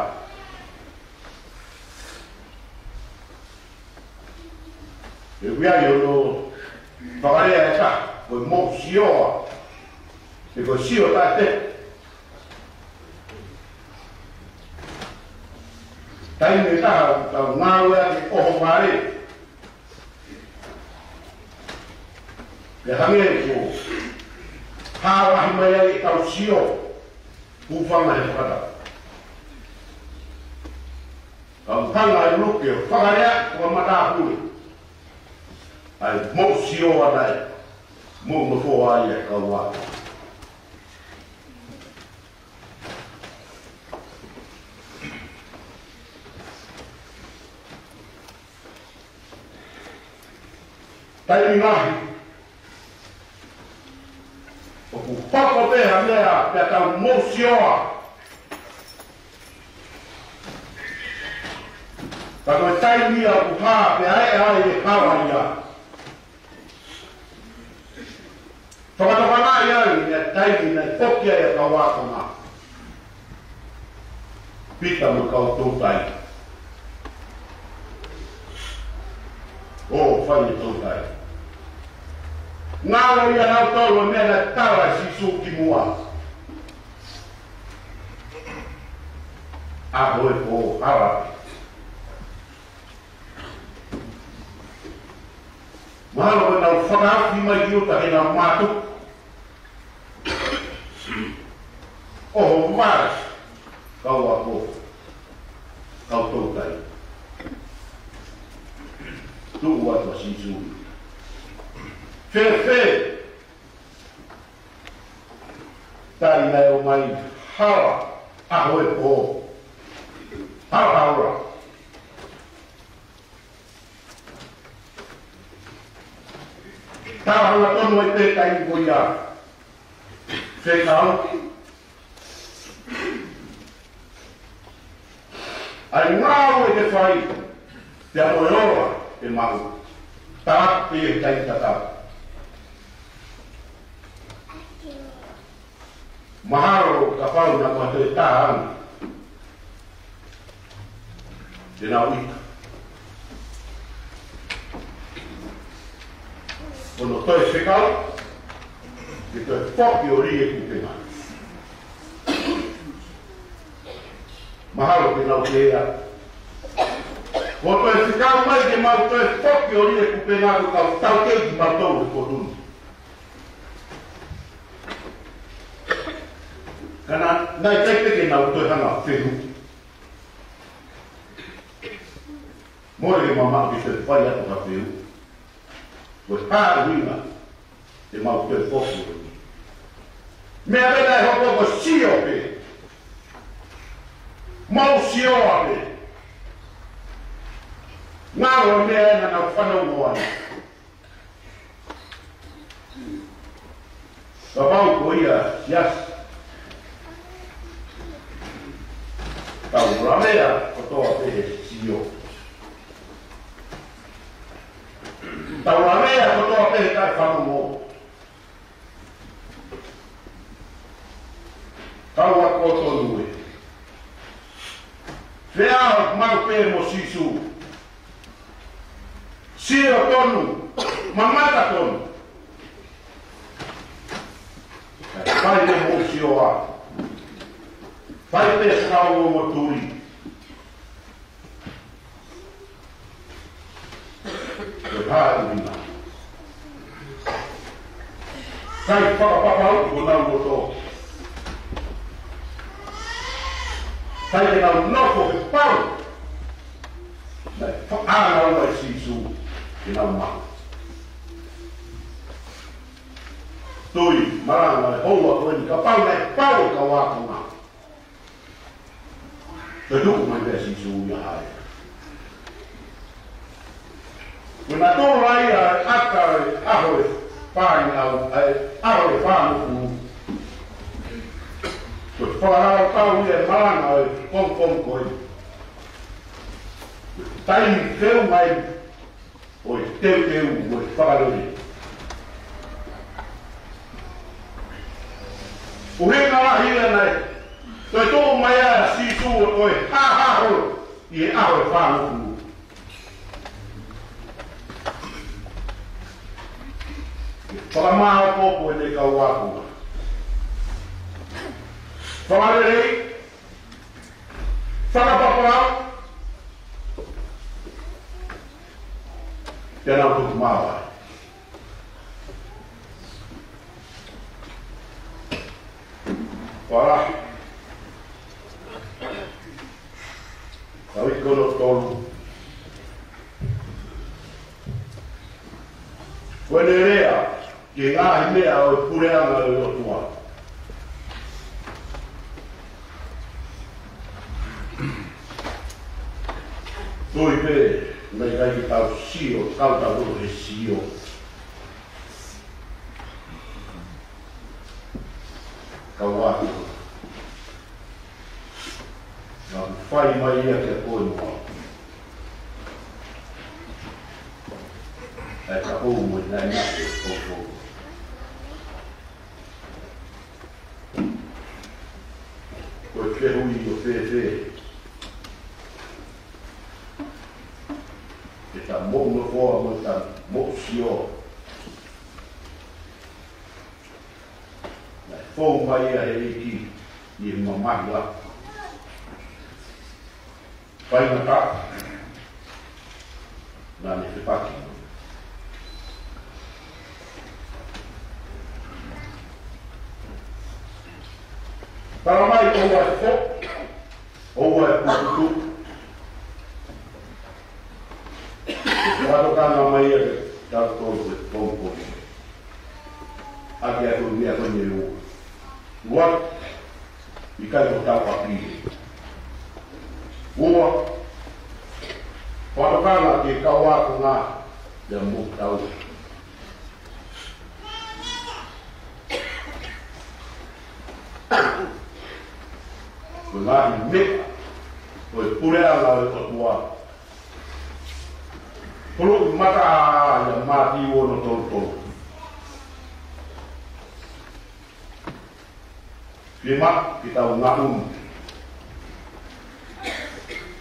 ʻE ui ai hono fakalea ʻe taha ko e moʻusioa, pe ko e sio taʻepehe. Taimi ʻe taha ʻoku tau ngāueʻaki ʻohovale. Pea hangē ko e hā lahi mai ai e kau sio, hūfanga he fakatau. Ka ʻoku hanga ʻe Luke ʻo fakalea, fakamatala pule ʻa e moʻusioa naʻe moʻunofoa ai e kau ākonga. Taimi lahi ʻoku hoko pē ha meʻa pea tau moʻusioa. Ka ko e taimi ia ʻoku hā pea ʻe ʻai e hala ia. Fakatokangaʻi ai e taimi naʻe foki ai e kau ākonga, Pita mo e kau toutai, ʻo fai e toutai. Ngalo ia nautolu e meʻa naʻe tala ʻe Sīsū kimuʻa. ʻAho ē ko hala. Mahalo ko ʻenau fakahaofi mai ki ʻuta ke nau mātuku. ʻOhovale, kau ako, kau toutai. Tuʻu atu ʻa Sīsū. Fēfē? Taʻi naʻe ʻomai hala ʻaho e pō. Hala hala. Tau hanga tonu ai pē taimi ko ia. Fekau. ʻAi ngāue ke fai, pea mo e ola ke maʻu. Tala pē ia he taimi tatau. Mahalo kapau naʻa ko ha toe taha ange, te nau ʻita. Ko hono toe fekau, ke toe foki ʻo lī e kupenga. Mahalo ke nau pehē, ko e toe fekau mai ke mau toe foki ʻo lī e kupenga, ko e kau taukei kimautolu he potu ni. Ka naʻe ʻikai pē ke nau toe hanga fehuʻi. Mole ke mamaʻo ke toe fai atu ha fehuʻi. Ko e hā e ʻuhinga te mau toe foki? Meʻa pē naʻe hoko ko e sio pē. Mau sio pē. Ngalo e meʻa ē naʻa nau fanongo ai. Kapau ko ia siasi, tau lavea kotoa pē he sio. Tau lavea kotoa pē he taʻefanongo. Tau ako tonu ē. Feʻao maʻu pē mo Sīsū. Sio tonu, mamata tonu. Fai pē mo sio ā. Fai pē fakaongo mo tuli. Ko e hā e ʻuhinga? Sai fakapapau ʻi honau loto. Sai ke nau nofo he pau. Naʻe fakaʻānaua ʻe Sīsū ke nau maʻu. Tui, malanga, e houa ko eni, kapau naʻe pau e kau ākonga. Toe tuku mai pē ʻa Sīsū ia hai. Ko e natula ia e ʻata e ʻaho e fāinau, e ʻaho e fāngofulu. Ko e fakakaukau ia e malanga e pongipongi ko eni. Taimi feu mai ʻo e teuteu mo e fakalele. ʻUhinga lahi ia naʻe toe tuku mai ai ʻa Sīsū ʻo toe hāhā holo ʻi he ʻaho e fāngofulu. Fakamāopoopo ʻene kau ākonga. Fakalelei, fakapapau, te nau tuku māvae. Fala. Tau ʻi kono tolu. Ko ʻene lea ki he ngaahi meʻa ʻo e puleʻanga ʻo e ʻOtua. Tui pē, naʻe ʻikai ke tau sio, kau tau he sio. Kau atu. Naʻa ku fai mai ia kia koe mo au. ʻAi ka ʻoku mo e naʻe naʻe ʻoku ʻoku. Ko e fehuʻi ʻo fēfē ʻeta moʻunofoa mo ʻeta moʻusio. Naʻe fou mai ia he ʻEiki ʻi he mamahi lahi. Faingataʻa naʻa ne fepaki. Tala mai ʻoua ʻe fo, ʻoua ʻe pukutu. Fakatokanga mai ia ke tau tolu ke tolu ko ia. ʻAki ʻa e meʻa ko eni ʻe ua. Ua, ʻikai ko tau ʻapi. Ua, fakatokanga ki he kau ākonga ia mo tau. Ko e ngaahi meʻa ʻo e puleʻanga ʻo e ʻOtua. Pulu mata ia Mātiu ono tolu tolu. Ke ma, ke tau ngaʻunu.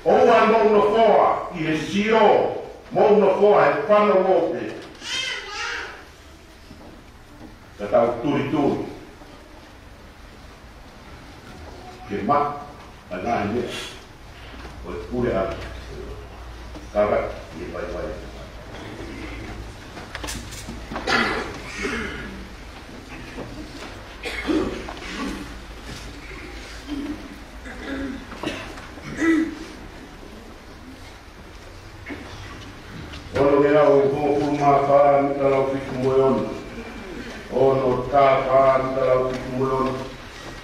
ʻOua ʻe mou nofoa ʻi he sio, mou nofoa he fano ope. Ka tau tulituli. Ke ma, ʻa e ngaahi meʻa ʻo e puleʻanga. Kaka, ʻi he vaivai. Ono ngeau hongofulu mā fā, mita lau fitu mo e ono. Ono tā fā, mita lau fitu mo e ono.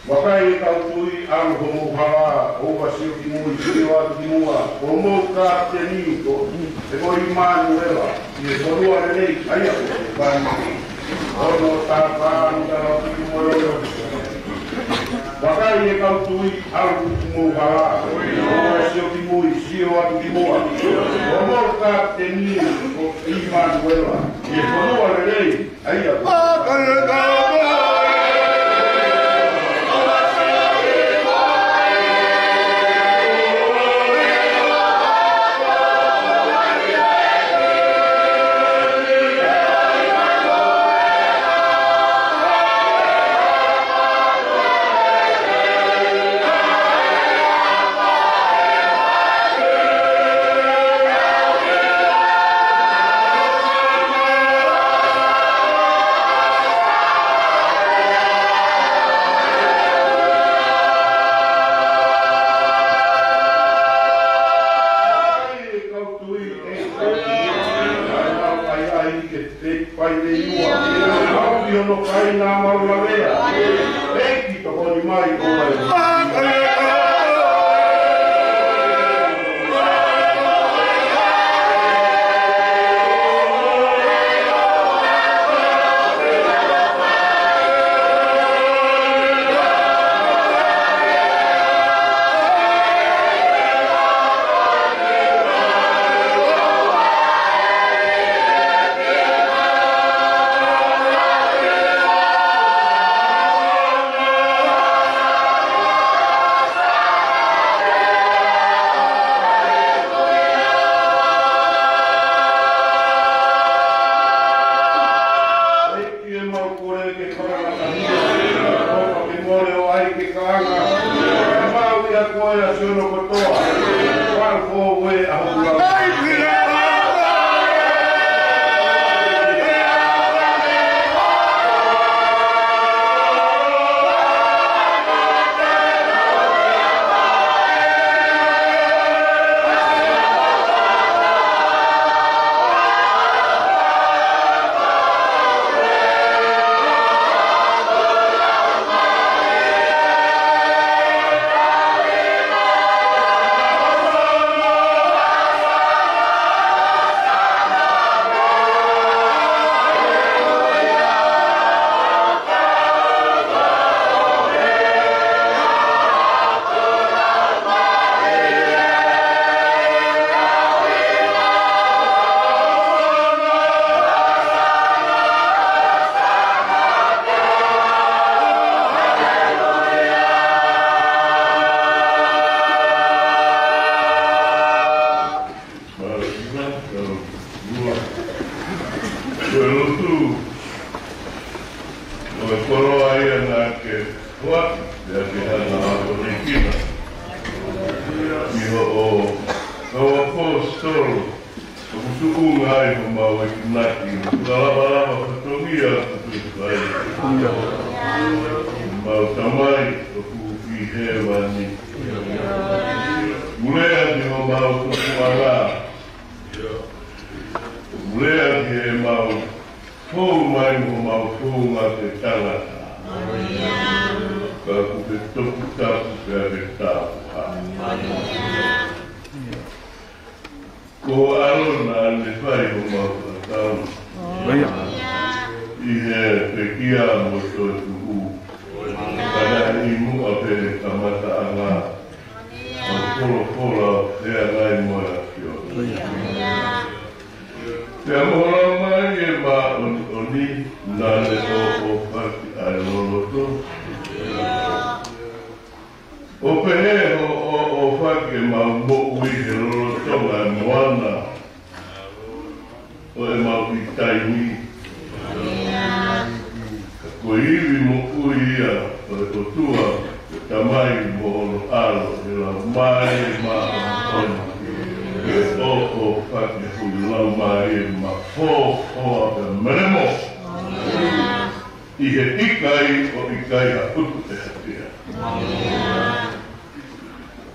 Vakai, ʻe kau tui, ʻalu homou hala, ʻoua ʻe sio ki mui, sio atu ki muʻa, ko homou kapiteni ko e ko ʻImanuela, ʻi he fonua lelei, ʻa ia ko e pani. Ono tā fā, mita lau fitu mo e ono. Vakai, ʻe kau tui, ʻalu homou hala, ʻoua ʻe sio ki mui, sio atu ki muʻa, ko homou kapiteni ko ʻImanuela, ʻi he fonua lelei, ʻa ia ko e Ke mau kole ke fakamata, ʻofa ke mole ʻo ʻai ke kaanga. Mau ia koe ʻa Sione kotoa. Fānau ko ē ʻa hoku lava. Mālō ʻaupito, tau lua. Ko e lotu, ko e koloa ia naʻa ke hoa, pea ke hanga ʻo ʻaponekina. ʻI hoʻo, hoʻo ʻaposetolo, ʻoku tuʻunga ai homau ekinaki, ʻoku lava lava fatongia ʻoku tuʻu ai. Mau Tamai, ʻoku ʻi hēvani. Pule ʻaki homau tupuʻanga. Pule ʻaki ʻemau fou mai mo homau founga ke tangata. Tapu pea ke tapu hake. Ko e ʻAlo naʻa ne fai homau fakatau. ʻI he pekia mo e toetuʻu. Ka naʻe ʻi muʻa pē he kamataʻanga ʻo e folofola ʻo e feangai mo e ʻAfiona. Pea mo e Laumālie Māʻoniʻoni naʻa ne ʻoʻofaki ʻa e loloto. ʻO pehē hoʻo ʻoʻofaki ʻemau moʻui he lolotonga ʻo e moana ʻo ʻemau kiʻi taimi. Ka ko e ivi moʻui ia ʻo e ʻOtua, ʻo e Tamai mo hono ʻAlo, ʻi he Laumālie Māʻoniʻoni, ke ʻoʻofaki ʻa e Laumālie Māʻoniʻoni, ʻo ʻofa pea melemo. ʻI he ʻikai ʻo ʻikai ha ʻutu ʻe hatea.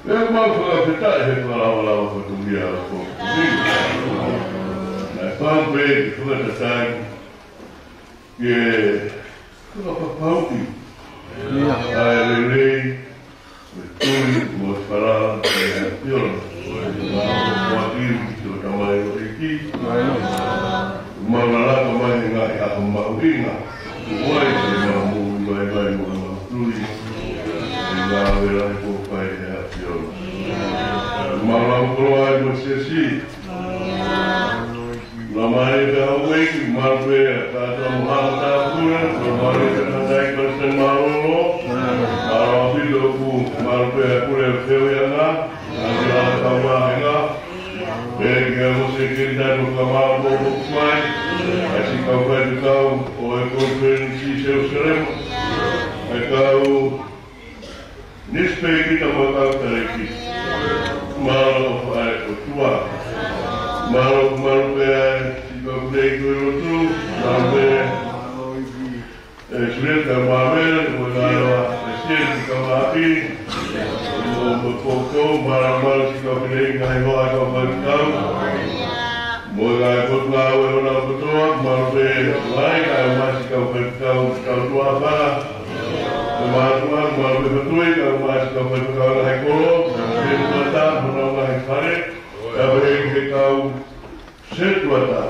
Pea mau fakafetaʻi he fakalavalava ko e tui ʻa e ʻOtua. Naʻe pau pē ke fakatatau ke fakapapauʻi ʻa e lelei, mo e tui, mo e falala ki he ʻAfiona. Mo e fakafetaʻi ki he Tamai ʻo e ʻEiki. Mau lalaka mai he ngaahi ʻaho mahuʻinga. Kuo ʻai ke mau moʻui vaivai mo mau tui. ʻI he ngāue lahi kuo fai ʻe he ʻAfiona. Mau lau koloa ai mo e siasi. Laumālie ʻa e houʻeiki, mālō pē ʻa e kātoa mo haʻa matāpule, laumālie pē ʻa e kakai Kalisitiane mālōlō, mālō ʻaupito ʻoku mālō pē ʻa e pule ʻo e feohiʻanga, ʻa e kau vāhenga, pea ki he Mōsese Kelitani mo e fakamālō ʻoku fai, ʻa e siʻi kau faifekau ʻo e konifelenisi ʻi Selusalema, ʻa e kau Nisipēkita mo e kau talēkita. Mālō ʻofa ʻa e ʻOtua. Mālō, mālō pē ʻa e siʻi kau faleʻi ko e lotu. Mālō pē ʻe Sulieta mo Mele, mo e ngaahi hoa, ʻe Sieli kau ʻapi. Mo, mo Poko, mālō, mālō siʻi kau faleʻi ngaahi hoa ʻa e kau faifekau. Mo e ngaahi potungāue ʻo e ʻapi kotoa, mālō pē ʻa e ngaahi siʻi kau faifekau, kau tuʻa fā. Ko mātuʻa, mālō pē Fatui, kau mātuʻa, kau faifekau ngaahi kolo, pea mo e tuʻa fā, mo e ngaahi fale, pea mo e kau setuata.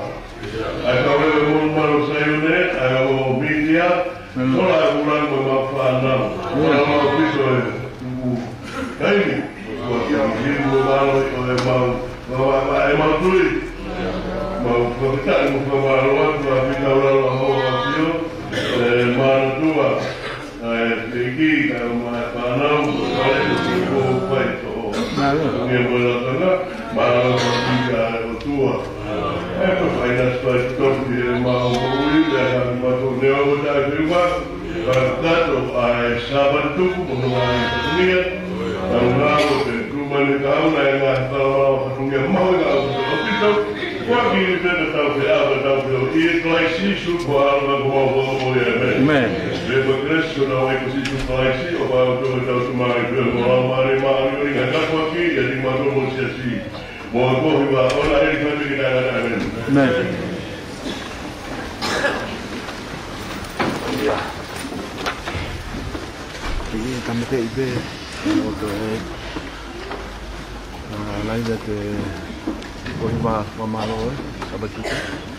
ʻA e kau lele mo mālō Saione, ʻa e ʻo mītia, sola ʻa e ʻū langi mo e mau fānau. Mālō ʻaupito e tuku taimi, ʻo tuʻa ki he himu mo mālō ʻo e mau, mau, mau, ʻa e mau tui. Mau fakafetaʻi mo fakamālō atu ʻa e fika ʻo e ʻAlo ʻa Hoʻo ʻAfio, ʻe Manatua, ʻa e ʻEiki, kae ʻumaʻā e fānau, ʻa e ʻEiki ko e faitoʻo. Mālō. Ke mo e lakanga, mālō ʻaupito ʻa e ʻOtua. ʻE ko e fainasi faitoʻo ki he mau moʻui, ʻa e ngaahi mātuʻa neongo taʻefeʻunga, ka kato ʻa e Sāpate Tupu, mo hono ngaahi fatongia, tau ngāue pē, tuʻu mai mei he kahaʻu, ʻa e ngaahi fakamālō fatongia, mahuʻinga ʻaupito, ʻaupito, ʻoku ʻikai ke tau feʻao, tau feʻao, ʻia Kalaisi Sīsū ko e ʻAlo ko homau Fakamoʻui, ʻēmeni. ʻĒmeni. Pea ko e kelesi ʻa hotau ʻEiki ko Sīsū Kalaisi, ʻofa ʻa e ʻOtua ko ʻetau Tamai, pea mo e Laumālie Māʻoniʻoni, ke tāpuakiʻi ʻa e timi mātuʻa mo e siasi. Mo e kohi vā, ʻo na e fai pē ki he taʻengata, ʻēmeni. ʻĒmeni. ʻIa. ʻIa, tāmateʻi pē. ʻO te, ʻa, laila te kohi vā, fakamālō, ē, Sāpate Tupu.